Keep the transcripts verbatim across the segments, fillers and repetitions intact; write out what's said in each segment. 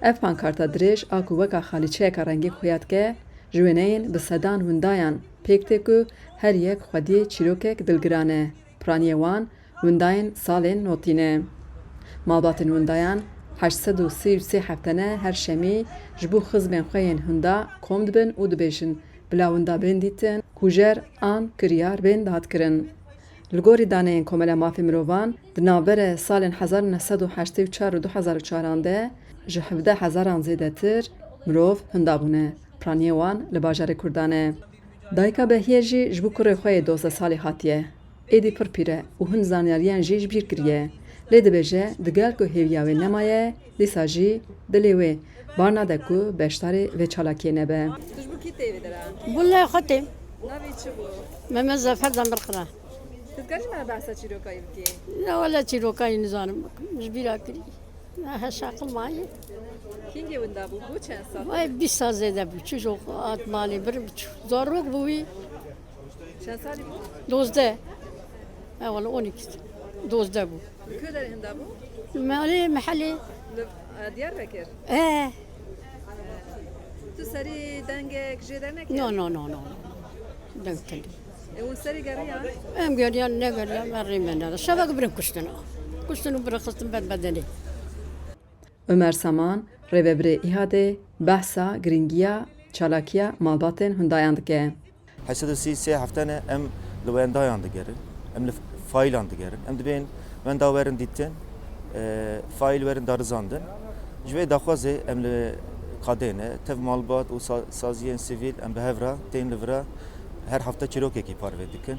Ev pankarta dirêj a ku weka xalîçeyeka rengê xuya dike, ji wêneyên bi sedan windayan pêk tê ku her yek xwediyê çîrokek dilgiran e. Piraniyê wan windayên salên notî ne. Malbatên windayan heşt sed û sî û sê heftene her şemî ji bo xizmên xwe yên hinda kom dibin û dibêjin, bila winda bên dîtin, kujer an kiryar bên dadkirin. Li gorî daneyên Komela Mafê Mirovan, di navbera salên hezar û neh sed û heştê û çar û du hezar û çaran de ji hevdeh hezaran zêdetir mirov hinda bûne. Piraniyê wan li bajarê Kurdan e. Dayika Behiyê jî ji bo kurê xwe yê dozdeh salî hatiye. Êdî pir pîr e û hin zanyariyan jî ji bîr kiriye. Lê dibêje, digel ku hêviya wê nemaye, dîsa jî dilê wê bar nade ku beşdarê vê çalakiyê nebe. Tu ji bo kî tê vê dera? Bulê xwe têm. Navê çi bû? Mehmet Zafer Demirkira. Tu dikarî ji me re behsa çîrokayî bikî? Ya wele çîrokayî nizanim bikim. Ji bîra kirî. Ya heşaqil mayî. Kîngê winda bû? Bû çend sal? Vay bîst sal zêde bû. Çû ji hat malê bir biçû. Zarok bû wî. Çend salî bû? Dozdeh. E wele on iki. Dozdeh bû. Li ku derê hinda bû? Malê mehelê. Li, e, Diyarbekir? E. Tu serî dengek jê dernekir? No, no, no, no, no. Deng tenê. E, hûn serî geriyan? Em geriyan, ne geriyan, me rê me neda. Şevek birin kuştin. Kuştin û birin xistin ber bedenê. Ömer Saman, rêvebirê İHADê, behsa giringiya çalakiya malbatên hundayan dike. Heşt sed û sî sê hefte ne em li wendayan digerin, em li faîlan digerin. Em dibên wenda werin dîtin, e, faîl werin darizandin. Ji vê daxwazê em li qadê ne, tev malbat û sa-, saziyên sivîl em bi hev re tên li vira her hefte çîrokekî parve dikin.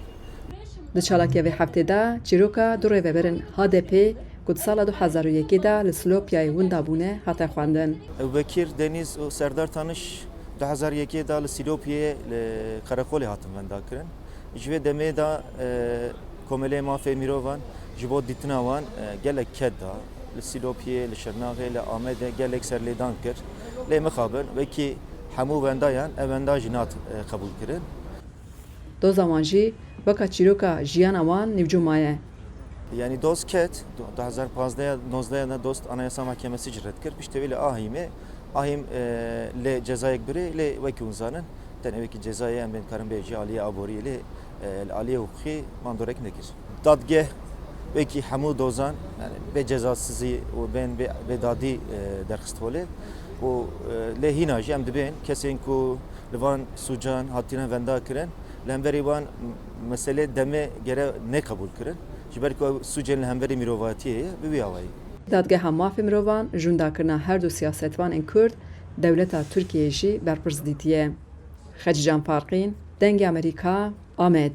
Di çalakiya vê heftê de çîroka du rêveberên H D P ku di sala du hezar û yekê de li Silopyayê winda bûne hate xwendin. Ew Bekîr Deniz û Serdar Tanış du hezar yekê de li Silopyê li qereqolê hatin wendakirin. Ji vê demê de, e, Komelê Mafê Mirovan ji bo dîtina wan, e, gelek ked da. Li Silopyê, li Şirnaxê, li Amedê gelek serlêdan kir. Lê mixabin, wekî hemû wendayan, ev wenda jî nat, e, qebûl kirin. Doza wan jî weka çîroka jiyana wan nîvco maye. Yanî doz ket, du hezar pazdeh ya nozdeh ya de dost Anayasa Mahkemesi jî red kir. Piştê wê li Ahîmê, Ahîm, e, lê cezayek birê, lê wekî hûn zanin, tenê wekî cezayê em bên karin bê jî aliyê aboriyê lê, e, li aliyê hiqûqî mandorek nekir. Dadgeh wekî hemû dozan, yanî bê cezasizî û bên bê, bê dadî, e, derxist holê û, e, lê hîna jî em dibên kesên ku li van sûcan hatine wenda kirin, li hemberî wan meselê demê gere nê qebûl kirin, ji ber ku ew sûcên li hemberî mirovatiyê ye, bi wî awayî. Dadgeha Mafê Mirovan ji windakirina her du siyasetvanên Kurd dewleta Tirkiyeyê jî berpirs dîtiye. Xecîcan Farqîn, Dengê Amerîka, Amed.